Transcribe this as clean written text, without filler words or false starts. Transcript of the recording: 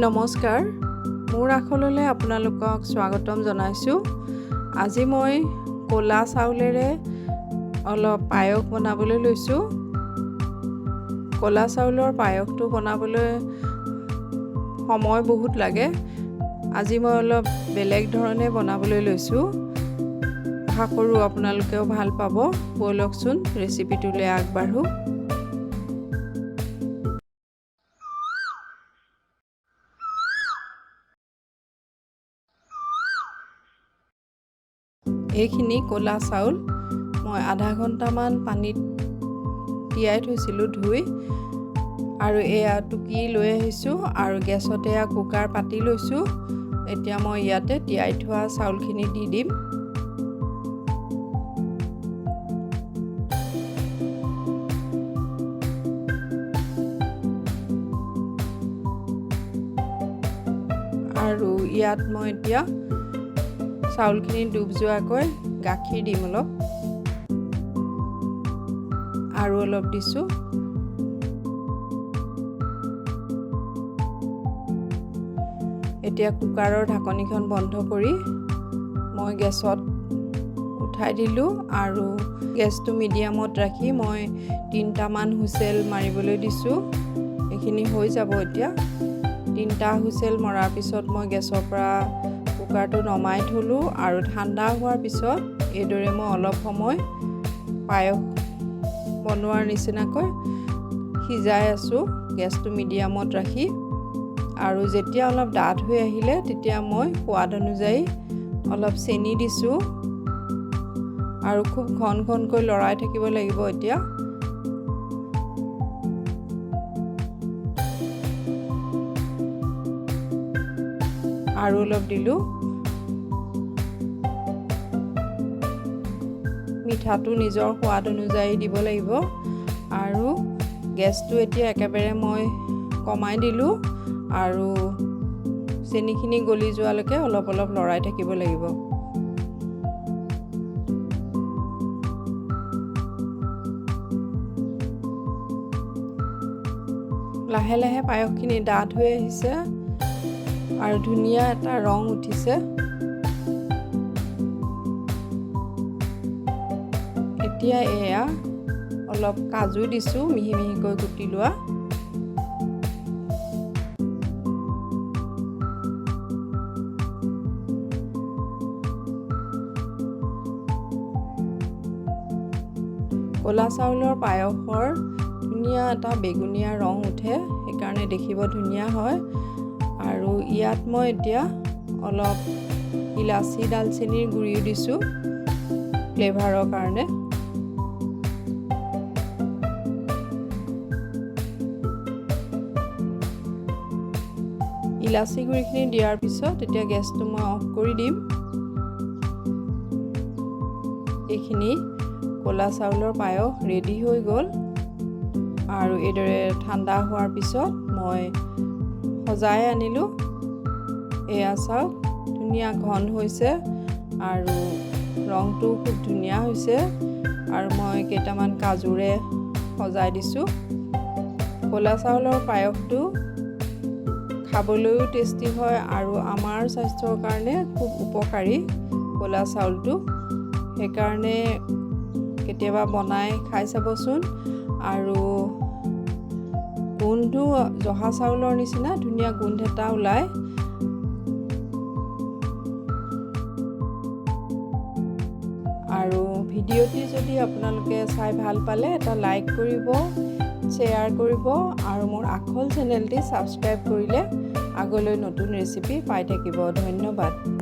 নমস্কাৰ, মোৰ আখললৈ আপোনালোকক স্বাগতম জনাইছোঁ। আজি মই ক'লা চাউলেৰে অলপ পায়স বনাবলৈ লৈছোঁ। ক'লা চাউলৰ পায়সটো বনাবলৈ সময় বহুত লাগে। আজি মই অলপ বেলেগ ধৰণে বনাবলৈ লৈছোঁ। আশা কৰোঁ আপোনালোকেও ভাল পাব। ব'লকচোন, ৰেচিপিটোলৈ আগবাঢ়োঁ। এইখিনি ক'লা চাউল মই আধা ঘণ্টামান পানীত তিয়াই থৈছিলোঁ ধুই আৰু এয়া টুকি লৈ আহিছোঁ আৰু গেছতে এয়া কুকাৰ পাতি লৈছোঁ। এতিয়া মই ইয়াতে তিয়াই থোৱা চাউলখিনি দি দিম। আৰু ইয়াত মই এতিয়া চাউলখিনি ডুব যোৱাকৈ গাখীৰ দিম অলপ আৰু অলপ দিছোঁ। এতিয়া কুকাৰৰ ঢাকনিখন বন্ধ কৰি মই গেছত উঠাই দিলোঁ আৰু গেছটো মিডিয়ামত ৰাখি মই তিনিটামান হুইচেল মাৰিবলৈ দিছোঁ। এইখিনি হৈ যাব। এতিয়া তিনিটা হুইচেল মৰাৰ পিছত মই গেছৰ পৰা কুকাৰটো নমাই থ'লোঁ আৰু ঠাণ্ডা হোৱাৰ পিছত এইদৰে মই অলপ সময় পায়স বনোৱাৰ নিচিনাকৈ সিজাই আছোঁ, গেছটো মিডিয়ামত ৰাখি। আৰু যেতিয়া অলপ ডাঠ হৈ আহিলে, তেতিয়া মই সোৱাদ অনুযায়ী অলপ চেনি দিছোঁ আৰু খুব ঘন ঘনকৈ লৰাই থাকিব লাগিব এতিয়া। আৰু অলপ দিলোঁ। মিঠাটো নিজৰ সোৱাদ অনুযায়ী দিব লাগিব। আৰু গেছটো এতিয়া একেবাৰে মই কমাই দিলোঁ আৰু চেনিখিনি গলি যোৱালৈকে অলপ অলপ লৰাই থাকিব লাগিব। লাহে লাহে পায়সখিনি ডাঠ হৈ আহিছে আৰু ধুনীয়া এটা ৰং উঠিছে। এতিয়া এয়া অলপ কাজু দিছোঁ, মিহি মিহিকৈ কুটি লোৱা। ক'লা চাউলৰ পায়সৰ ধুনীয়া এটা বেগুনীয়া ৰং উঠে, সেইকাৰণে দেখিব ধুনীয়া হয়। আৰু ইয়াত মই এতিয়া অলপ ইলাচি, ডালচেনিৰ গুড়িও দিছোঁ ফ্লেভাৰৰ কাৰণে। ইলাচি গুড়িখিনি দিয়াৰ পিছত এতিয়া গেছটো মই অফ কৰি দিম। এইখিনি ক'লা চাউলৰ পায়স ৰেডি হৈ গ'ল। আৰু এইদৰে ঠাণ্ডা হোৱাৰ পিছত মই সজাই আনিলোঁ। এয়া চাওক, ধুনীয়া ঘন হৈছে আৰু ৰংটোও খুব ধুনীয়া হৈছে আৰু মই কেইটামান কাজুৰে সজাই দিছোঁ। ক'লা চাউলৰ পায়সটো খাবলৈও টেষ্টি হয় আৰু আমাৰ স্বাস্থ্যৰ কাৰণে খুব উপকাৰী ক'লা চাউলটো। সেইকাৰণে কেতিয়াবা বনাই খাই চাবচোন। আৰু গোন্ধটো জহা চাউলৰ নিচিনা ধুনীয়া গোন্ধ এটা ওলায়। আৰু ভিডিঅ'টি যদি আপোনালোকে চাই ভাল পালে, এটা লাইক কৰিব, শ্বেয়াৰ কৰিব আৰু মোৰ আখল চেনেলটি ছাবস্ক্ৰাইব কৰিলে আগলৈ নতুন ৰেচিপি পাই থাকিব। ধন্যবাদ।